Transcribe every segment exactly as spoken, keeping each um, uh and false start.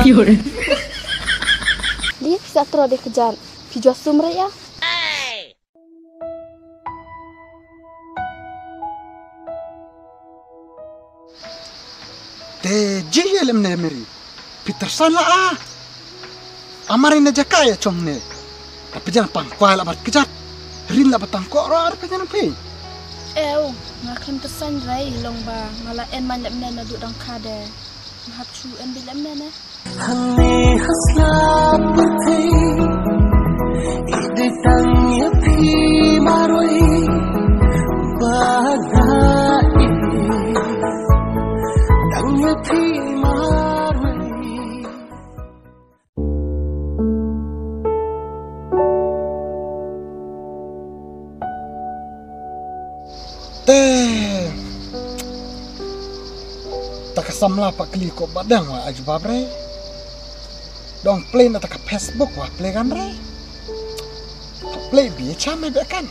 Di sa tro de kejat. Pi jua sum re ya. Te ji ye lem ne Mary. Peterson la a. Amar ina jaka ya chong ne. Tapi jan pang kwai la bat kejat. Rin la batang ko ro ar pejan pe. Eu, nga klim tersan rai long ba nga la en man lem ne na du dang kade. Nga hap chu en bi lem ne ne. Hangne hasla putih iditang ya pi marui. Bada ini dang ya pi marui. Te ta ka samla pa kli ko badang wa ajbab re. Dong play na ta ka Facebook wa play kan re. Play bi cha me be kan.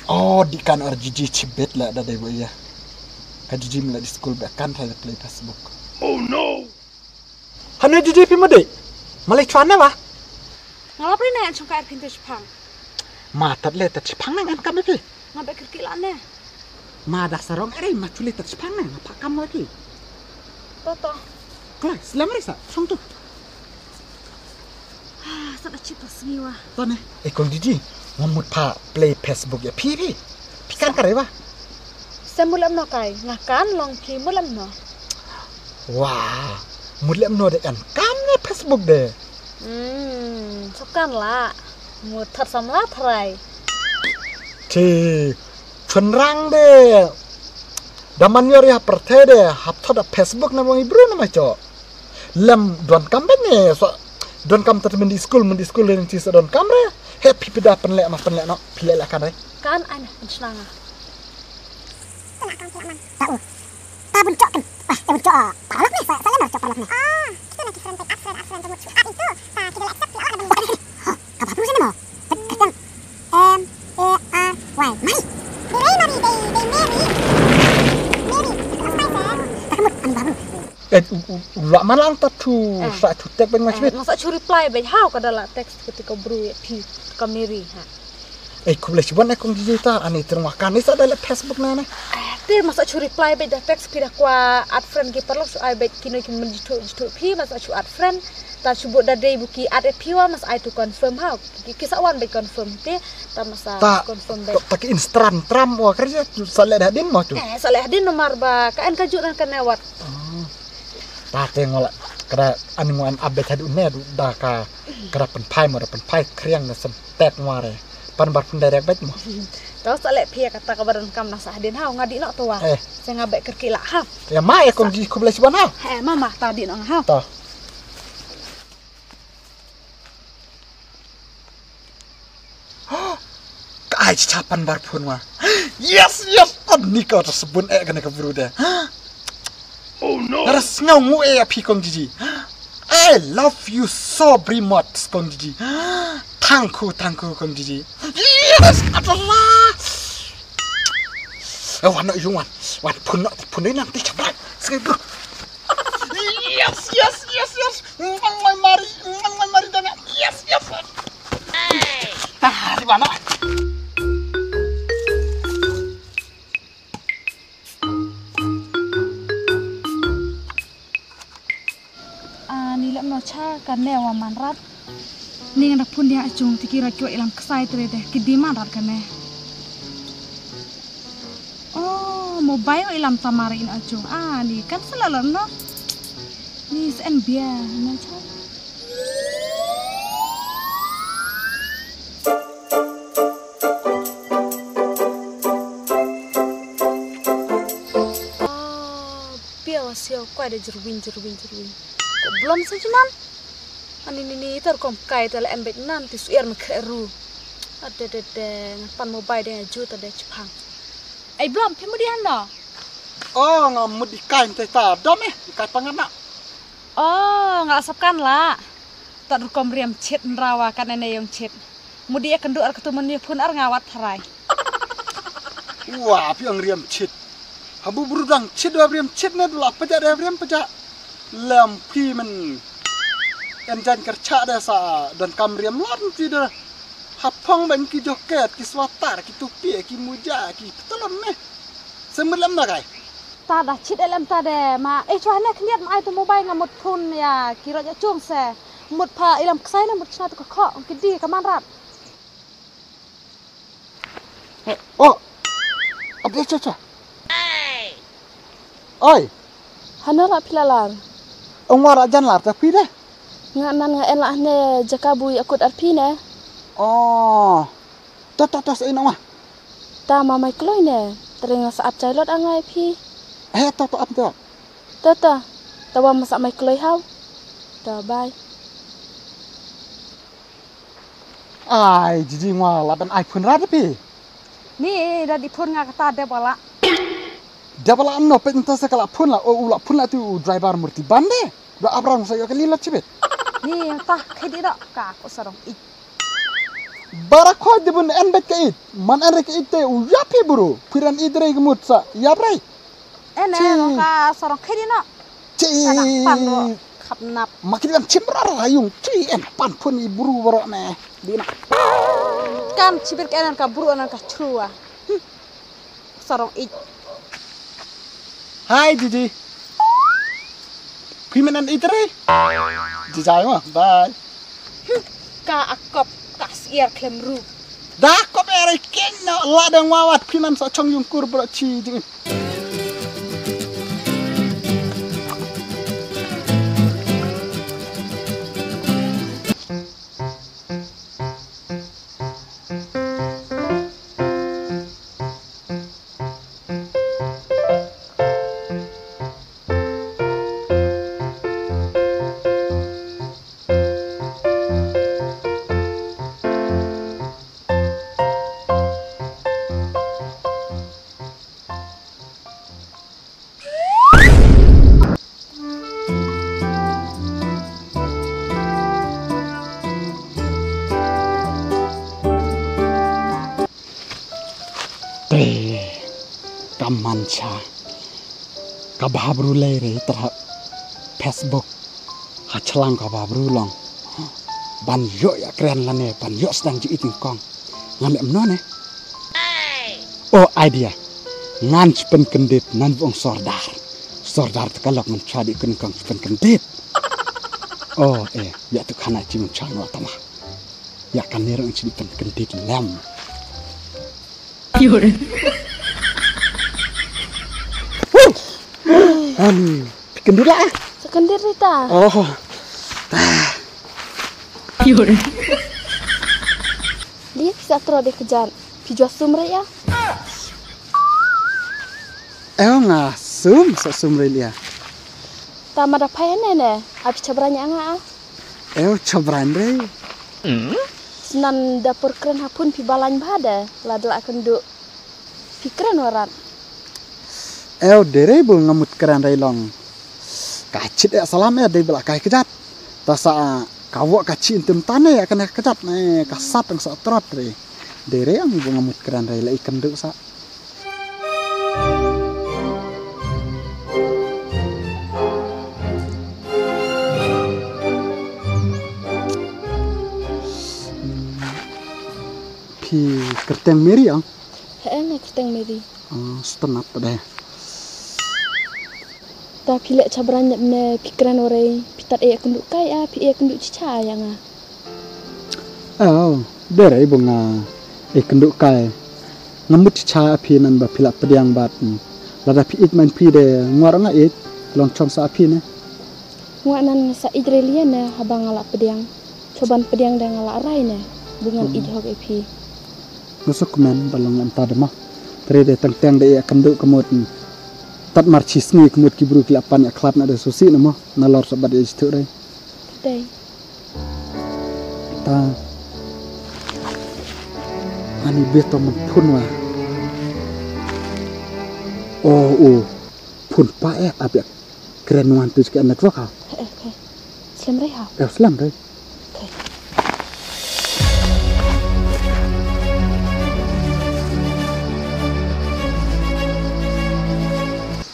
Oh, di kan ar jiji chibet la da dai boya. Ka jiji mla di school be kan ta play Facebook. Oh no. Hanu jiji pi mudi. Malai chuan ne wa. Nga la prin na ngan chungkai ar phin tu chipang. Ma tat le tat chipang na ngan kam pi. Nga be kirki la ne. Ma dak sarong ere ma chule tat chipang na nga pa kam wa pi. To to. Klai, slam re sa, chong tu. Ah, sa da chip sngi wa. To ne. E kong jiji, nga mut pa play Facebook ya pi pi. Pi kan kare wa. Sa mulam no kai, nga kan long pi mulam no. Wa, mulam no de en kan ne Facebook de. Hmm, so kan la. Mut thar samla tharai. Ti chunrang de. Daman yor ya perte de hap thot da Facebook na mo ibru na ma cho. Lem don kam ben ne so don kam tat men di school men di school ren ti so don kam re. He pi pi da pen le ma pen le no pi le la kan re. Kan ai na pen chnanga. Tau. Ta bun chok kan. Ah, ta bun chok. Paralok ni, sa, sa lemar chok paralok ni. Ah, itu nanti friend, add friend, add friend, tunggu. Ah, itu. Ta, kita like accept, ya, ada bun. Ka babu sini mo. Bet kacang. M A R Y. Mari. Dei, mari, dei, dei, Mary. Mary. Apa spice, eh? Takut, ani babu. Eh, u, u, u, la malang ta tu, eh, sa tu tek ben mas. Eh, masa chu reply ben, how ka da la text ketika bru ya pi, ka Mary, ha. Eh, khublei shibun eh kong jiji ta, ani terima kan ni sa da la Facebook na na. Eh, te masa chu reply bet da text pi da kwa add friend ki paralok chu ai bet ki no ki men jitu jitu pi masa chu add friend. Ta chu bud da dei buki add eh pi wa masa ai tu confirm ha. Ki, ki sa wan bet confirm te ta masa ta confirm bet. Ta ki Instagram tram wa kerja tu sa le da din mo tu. Eh, sa le din nomor ba ka en ka ju dan ka ne wat. Oh. Ta te ngola kada ani mo an update hadu ne du da ka kada pen pai mo da pen pai kriang na sem. Tek mare. Pan bar pun direct bait mo. Tau sa le phi kata ka baran kam na sa hadin hau nga di nok tua. Eh. Sa nga bek kerki la ha. Ya ma ya kong ji khublei shibun ha. He mama ta di nok ha. Ta. Ka ai cha pan bar pun wa. Yes, yes. Ani ka ta sabun eh kana ka bru de. Oh no. Ras ngau ngu eh phi kong jiji. I love you so very much kong jiji. Thank you, thank you kong jiji. Yes, atala. Eh, wan no yung wan. Wan pun no pun dei nang ti chabai. Sgai bro. Yes, yes, yes, yes. Mang mai mari, mang mai mari dana. Yes, yes. Ah, di mana? Ah, ni lem no cha ka ne wa man rat. Ni ngan da phun dia chung ti ki ra kyo ilam ksai tre de ki di man rat ka ne. Oh, mobile ilam tamar in achung. Ah, ni kan sala lem no. Ni sen bia na cha. Ah, pia wa siaw kwai da jirwin, jirwin, jirwin. Ko blom sa jiman. Ani ni ni tar kom kai ta la embek nan ti suer me kheru. Ade de de ngan pan mobile de ju ta de chipang. Ai blom phi mudi han no. Oh, nga mudi kai te ta dom eh kai pangan na. Oh, nga sap kan la. Tat rukom riam chit nrawa kan ene yong chit. Mudi e kendu ar ketu menu phun ar ngawat tharai. Wa, phi ong riam chit. Habu bru dang chit wa riam chit ne dula peja de riam peja. Lem phi men. Kan jan kercha da sa don kam riam lon ti da. Hapong ban ki joket, ki swatar, ki tupi, ki muja, ki petelon ne. Semut lem na kai. Ta da chit lem ta de ma. Eh, chwa ne khniat ma ai tu mobile nga mut phone ya ki rot ya chung se. Mut pha ilam ksai ne mut chna tu ka kho ki di ka man rat. Oh. Abdi cha cha. Oi. Hana la phi la lar. Ong wa ra jan lar ta phi de. Nga nan nga ela ne jaka bui akut ar phi ne. Oh. To to to sa ina wa. Ta ma mai kloi ne. Tering sa ap chai lot angai phi. He to to ap to. To to. Ta wa ma sa mai kloi hau. To bye. Ai, jiji ngwa la ban ai phun rat phi. Ni da di phun nga kata de bala. De bala no pet nta sa kala phun la o u la phun la tu u driver murti bande. Do abrang sa yo kali la chibet. Ni ta khedi do ka ko sarong ik. Bara khoi de bun en bet ka it. Man en re ka it te u ya phi buru. Phiran it re mut sa ya brai. Ene Chi. Ka sarong khedi no. Chi. Kana pan ro khap nap. Makri am chim ra ra yung. Chi en pan phun i buru boro ne. Dina. Kan chibir ka enan ka buru enan ka chua. Hmm. Sarong ik. Hai Didi. Kui menan itre. Didi jai ma. Bye. Hmm. Ka akop ka siar klem ru. Da kop ere ken no la dang wawat kui man sa chong yung kur bro chi ding. Te, ka mancha, ka bhabru lei re tara Facebook, ha chlang ka bhabru long. Ban yo ya kren lane, ban yo sdang ji iting kong. Ngam em no ne. Oh, idea. Ngan chipen kendit nan vong sordar. Sordar tekalok ngan chadi kun kong chipen kendit. Oh, eh, ya tu khana chimen chang wa tama. Ya kan nero chipen kendit lem. Yur. Ani, kendit lah. Sekendit Rita. Oh. Yur. Dia bisa terus dia kejar. Phi jua sum re ya. Ew nga sum sa sum re lia. Ta ma da phai ne ne. Abi chabra nya nga a. Ew chabra re. Snan da por kren hapun phi balan bha de. La dela kendu. Phi kren warat. Ew dere bu ngamut kren re long. Ka chit e salam e dei bela kai kejat. Ta sa ka wok ka chi intim tane ya kane kejat ne ka sat ang sa trot re. Dere ang bu ngamut kren re la ikan duk sa. Phi kerteng Mary ang? He ene kerteng Mary. Oh, stenap pada. Ta phi leh chabra nyap ne phi kren orei, phi tat e kynduh kai a, phi e kynduh chicha ya nga. Oh, dere bu nga e kynduh kai. Nga mut chicha a phi nan ba phi la pdiang bat. Lada phi it man phi de ngwar nga it, long chong sa a phi ne. Ngwa nan nga sa ijre lian ne haba nga la pdiang. Choban pdiang da nga la rai ne. Bu ngan ij hok e phi. Nga sok men ba long lam ta de ma. Tre de tang tang de ya kynduh kemut. Tat mar chi sngi kemut ki bru ki la pan ya khlad na de susi ne ma. Na lor sabat ya jithu re. Dei. Ta. Ani beto man phun wa. Oh, oh. Phun pa eh abek. Kren wan tu jika network ha. Eh, eh, okay. Slem rei ha. Eh, slem rei. Okay.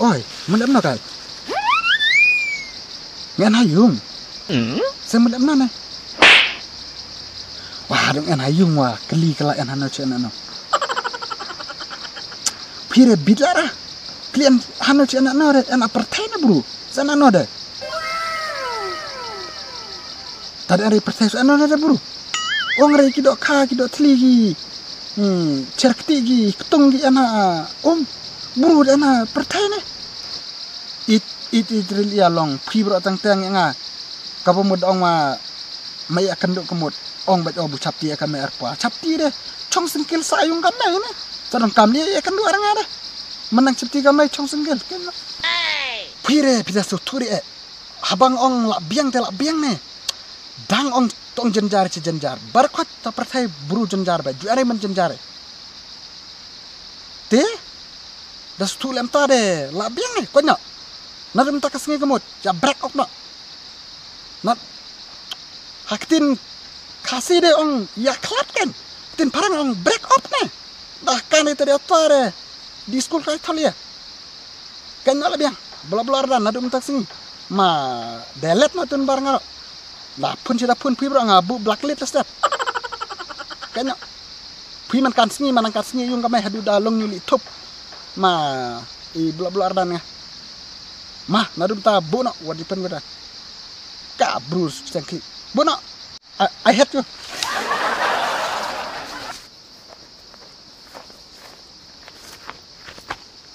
Oi, mandam na kai. Ngan ha yung. Hmm? Sem lem na ne. Wah, dong en ha yung wa kali kala en hano che na no. Pire bit la ra. Kali en hano che na no re en a pyrthei na bru. Sa na no de. Tad en re pyrthei sa na no de bru. Ong re ki do kha ki do thli ki. Hmm, cherkti ki ktung ki en ha um. Bru de en ha pyrthei ne. It it it ril ia long phi bro tang tang nga. Ka ba mut ong ma ma ia kan do ka mut ong ba o bu chapti ka me arpa chapti de. Chong singkil sa yung ka me ne. Sa dong kam ni ia kan do aranga de. Menang chapti ka me chong singkil. Phi re phi da su thuri e. Habang ong la biang te la biang ne. Dang ong tong jenjar chi jenjar. Barkot ta perthai bru jenjar ba. Ju are men jenjar. Te da stu lem ta de la biang ne ko nya. Na dum ta ka sngi ka mut ja break up na. Na haktin khasi de ong ya klat ken. Tin parang ong break up ne. Da kan ite de ta de di school kai tholia. Ken na la biang bla bla da na dum ta sngi. Ma delet na tun bar ngaro. La phun chi da phun phi bra nga bu blacklist la step. Ken na Phi man kan sngi man kan sngi yung ka mai hadu da long nyuli thup. Ma i bla bla ardan nga. Ma na dum ta bu no what depend with that. Ka Bruce sengki. Bu no. I, I hate you.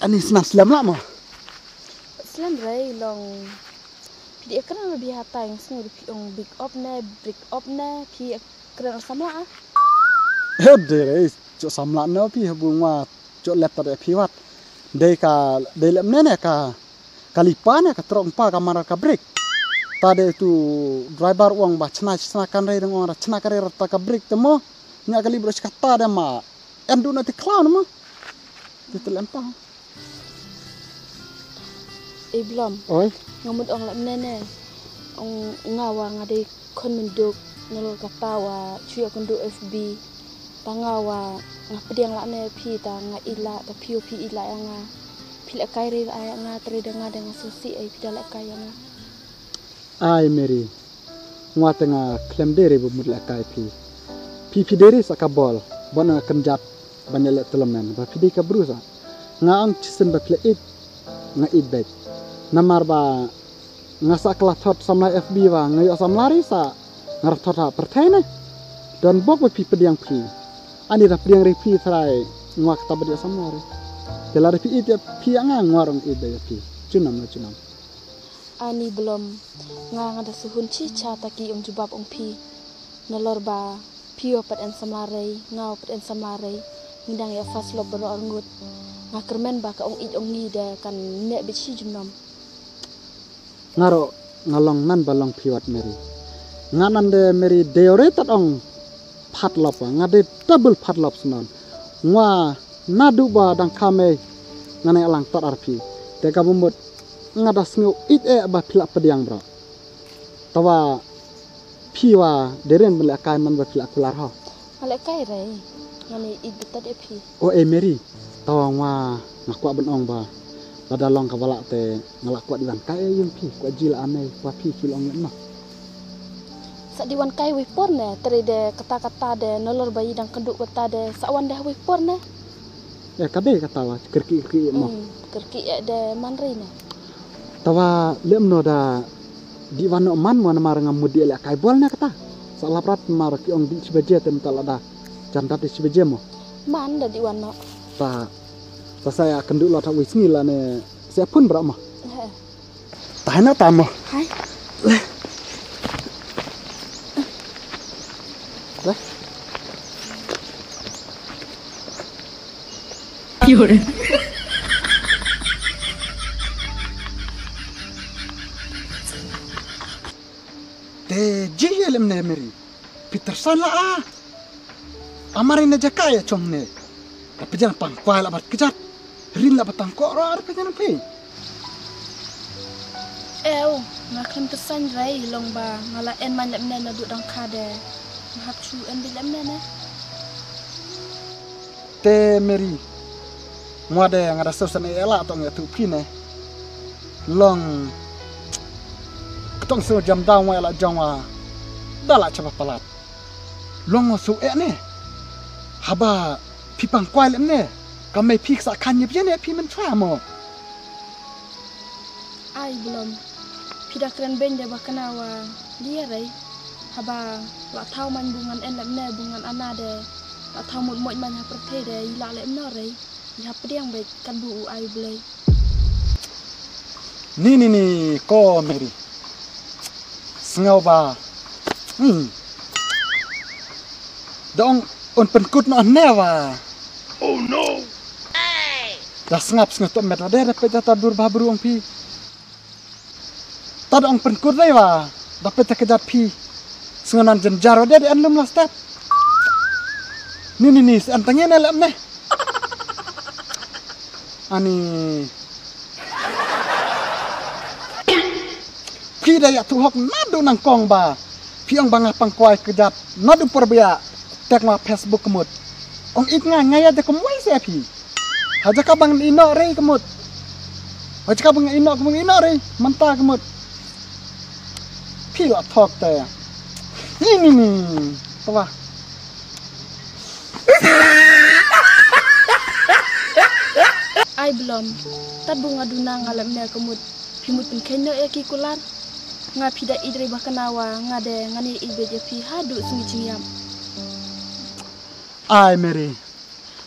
Ani sna slam la mo. Slam rai long. Phi di ekran lebih hatai yang sngi di phi ong big up ne big up ne phi kren samla ah. He de re cho samla no phi bu ngwa cho lep ta de phi wat. Dei ka dei lep ne ne ka kalipa ne ka trok pa ka marar ka brake. Ta de tu driver uang ba chna chna kan re deng uang chna kan re ta ka brake te mo. Nya kali bro chka ta de ma. En du na ti klau na mo. Ti te lem pa. Ei Blom. Oi. Nga mut ong lam nene. Ong nga wa nga dei khon mynduk nalor kata wa chuya kynduh F B. Ta nga wa nga pdiang la ne phi ta nga ila ta phi o phi ila ya nga. Phi la kai re la ya nga tre da nga da nga sosi ei phi da la kai ya nga. Ai Mary. Nga te nga khlem dei re ba mut lehkai phi. Phi phi dei re sa ka bol ba nga kynjat ban ïaleh tlemen ba phi dei ka bru sa. Nga ong chisien ba phi la ïeit nga ïeit beit. Namar ba nga sa kla thot samla F B ba nga ïoh samla re sa nga ra thot ha pyrthei ne. Don bok ba phi pdiang phi. Ani da pdiang re phi trai nga kata ba ïoh samla re. Te la re phi ïeit ïa phi ïa nga nga rong ïeit beit ïa phi. Chunam na chunam. Ani Blom, nga nga da suhun chi cha ta ki ong jubab ong phi. Nalor ba phi wa pat en samla rei, nga wa pat en samla rei. Ngi dang ïa first love baroh arngut. Nga kyrmen ba ka ong ïeit ong ngi da kan neh bit shi jumnom. Nga ro nga long nan ba long phi wat Mary. Nga nan de Mary de ore tat ong phatlop nga de double phatlop snon. Nga nadu ba dang khamei nga ne lang tat ar phi. Te ka bumut nga da sngew it e ba phi la pdiang bro. Tawa phi wa deren ban lehkai man ba phi la kular ho. Nga lehkai rei. Nga ne it betat e phi. O e Mary. Tawa nga nga kwah ban ong ba lada long ka wala te nga la kwah di wan kai e yung phi kwah ji la ane kwah phi ki long yet ma. Sa di wan kai wi por ne tre de kata kata de nolor ba yi dang kenduk bata de sa wan de wi por ne. Ya ka dei kata wa kyrki kyrki mo. Hmm, kyrki e de man rei ne. Tawa lem no da di wan no man mo namar nga mut di lehkai bol ne kata. Sa laprat mar ki ong di chibaje te mta lada. Jam dat di chibaje mo. Man da di wan no. Ta ta sa ya kenduk lo ta wi sngi la ne sa pun bra mo. He. Tahina tamo. Hai. Le. Le. Te ji ye lem ne Mary. Peter san la a. Amar ina jaka ya chong ne. Tapi jangan pangkwai la bat kejat. Rin la batang ko ro ar pekan pe. Eu, nga khlem tersan rai long ba nga la en man lem ne na du dang kha de. Nga hap chu en bi lem ne ne. Te Mary. Ngwa de nga da sosane ela to nga tu pine. Long. Tang su jam daw wa la jong wa. Da la chapa palat. Long su e ne. Haba phi pang kwai lem ne. Ka mei phi sa khan yep ye ne phi men chwa mo. Ai Blom. Phi da kren beng de ba kana wa dia rei. Haba la thaw man bu ngan en lem ne bu ngan ana de. La thaw mut mut man ha pyrthei de i la lem no rei. I hap pdiang bek kat bu u ai Blei. Ni ni ni ko Mary. Sngew ba. Hmm. Dong un pynkut no ne wa. Oh no. Da sngap sngew to met wa de repet da ta dur ba bru ong phi. Ta dong pynkut dei wa. Da pet ka jat phi. Sngew nan jynjar wa de de an lum la step. Ni ni ni an tangen ne lem ne. Ani. Phi da ya tu hok na du nang kong ba. Phi ong ba nga pang kwai ka jat na du por bia. Tek ma Facebook kemut. Ong ik nga nga ya de kum wai se phi. Ha jaka bang ino rei kemut. Ha jaka bang ino kemut ino rei manta kemut. Phi la thok te. Ni ni ni. Tawa. Ai Blom. Tat bu nga duna nga lem ne kemut. Phi mut pynkheiñ no ya ki kular. Nga phi da idri ba kana wa nga de nga ni ibe je phi ha du sngi chingyam. Ai Mary.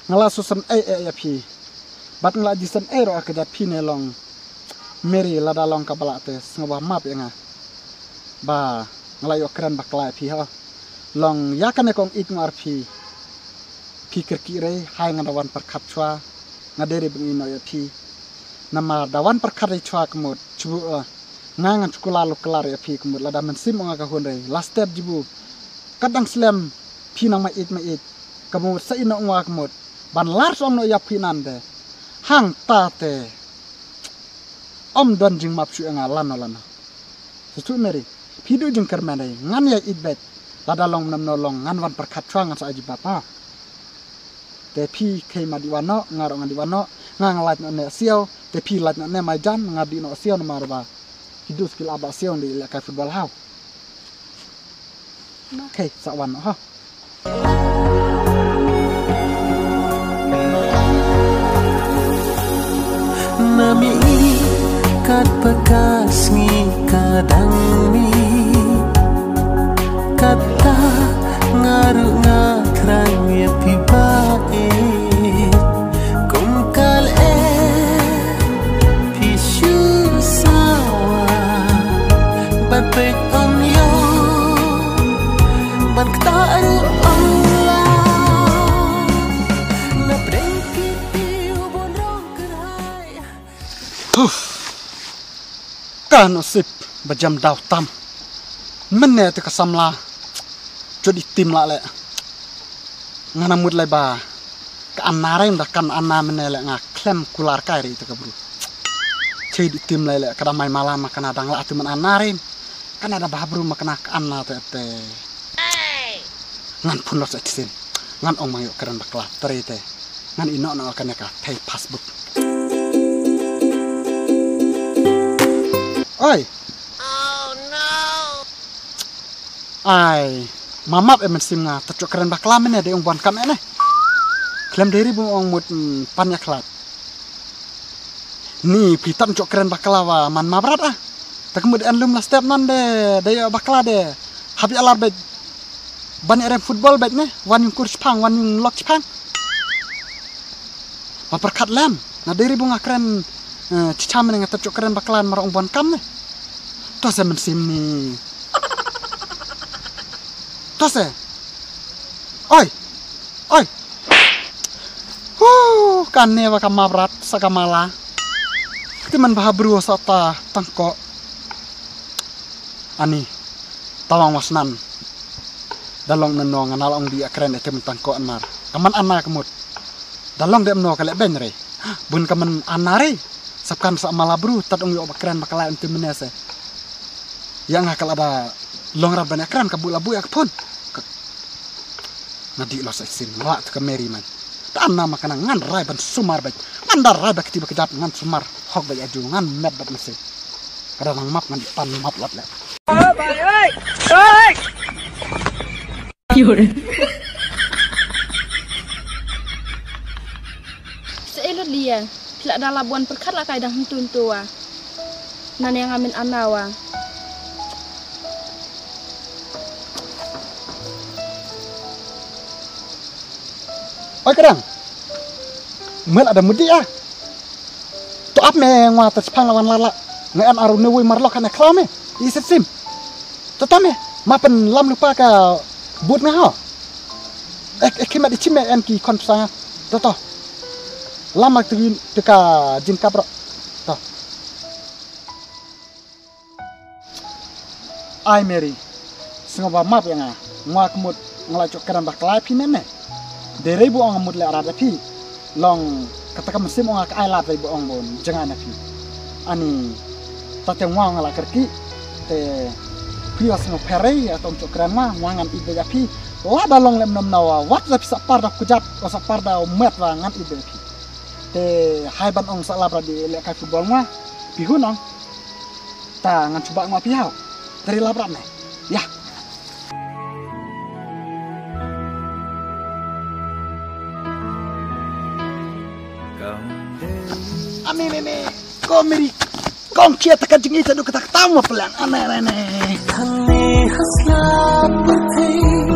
Nga la susan ei ei ya phi. Bat nga la jisen ei ro ka jat phi ne long. Mary lada long ka bala te sngew ba map ya nga. Ba nga la yo kren ba klai phi ha. Long ya kane kong ik ngar phi. Phi kyrki rei hai nga da wan perkhat chwa. Nga deri bngi no ya phi. Namar da wan perkhat rei chwa kemut. Chubu. Nga ngan chukula lu kelar ya phi kemut lada men sim nga ka hun rei. Last step jibu. Kadang slem phi nang ma ik ma ik. Kemut sa ino ngwa kemut. Ban lar song no ya phi nan de. Hang ta te. Om don jing map shu nga lano lano. Setu Mary. Phi du jing kermen rei. Ngan ya ik bet. Lada long nam no long ngan wan perkhat chwa ngan sa aji bapa. Te phi khei ma di wano nga rong di wano nga nga lait no ne siaw te phi lait no ne mai jan nga di no siaw no marba. Ki dus ki la ba siaw di le kai football hau. Khei sa wan no ha. Nami kat bekas ngi kadang mi kata ngaru ngakrang ya piba e kum kal e pishu sawa bat pek om yo ban kta ru om la na breng ki pi u bon rong kerai. Huf. Ka nusip ba jam daw tam. Mene te ka samla. Jodi tim la le. Ngana mut lai ba. Ka anna rem da kan anna mene le nga klem kular kai ri te ka bru. Che di tim lai le ka da mai mala ma kana dang la tu man anna rem. Kana da ba bru ma kana ka anna te te. Ngan phun los action. Ngan ong mang yo keren bakla. Teri te. Ngan ino no kane ka thei passbook. Oi. Ai. Mamap e men sim nga ta chok keren bakla men de ong buan kam ene. Klem deri bu ong mut pan ya klat. Ni phi tan chok keren bakla wa man mabrat ah. Ta kemut en lum la step nan de de bakla de. Habi alar bej. Ban erem football bej ne wan yung kur chipang wan yung lok chipang. Ma perkat lem na deri bu nga kren. Chicham ne nga ta chok keren bakla mar ong bon kam ne. To se men sim ni. To se. Oi. Oi. Huh, kan ne wa ka mabrat sa ka mala. Kti man baha bru sa ta tangko. Ani. Tawang wasnan. Dalong neno ngan along di akren ete men tangko anmar. Kaman ana kemut. Dalong de mno ka le ben re. Bun kaman ana re. Sapkan sa mala bru tat ong yo bakren bakala ente menese. Ya nga kala da long rap ban akren ka bu la bu ya ka phone. Nga di lo sa sin wa ta ka Mary man. Ta anna ma kana ngan rai ban sumar bek. Ngan da rai bek ti bek jap ngan sumar. Hok bek aju ngan met bek mesti. Kada nang map ngan di pan map lat le. Oi, oi, oi. Sa ïa lut ïa phi la da la bun pyrkhat la kai dang hyntu hyntu wa. Nane nga min anawa. Oi kadang. Mel ada mudi ah. To ap me ngwa ta chpang lawan lala. Nga an aru ne woi marlok hane klau me. I sip sim. To to me. Ma pen lam lupa ka but nga ho. Ek ek kimat ichim me en ki kon psanga. To to. Lam ak tu tu ka jingkap ro. To. Ai Mary, sngewbha map ïa nga. Nga kmut nga la chok kren ba klai phi ne ne. De rei bu ong mut le arat phi. Long kata ka mynsiem ong ka ai lad rei bu ong bun jngai na phi. Ani tate nga nga la kerki. Te phi wa sngew pherei ya tong chok kren nga nga ngan ide ya phi. Lada long lem nom nawa wat da phi sa par da kujat wa sa par da met wa ngan ide phi. Te hai ban ong sa lab ra di le kai football nga. Phi hun ong. Ta ngan cuba ngwa piau. Teri labrak ne. Ya. Ami me me. Ko miri. Kong kia taka jingi tadu kata kata mo pelan. Ane ane ane. Thang ni hasla putih.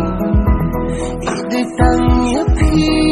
Ide tang ya pi.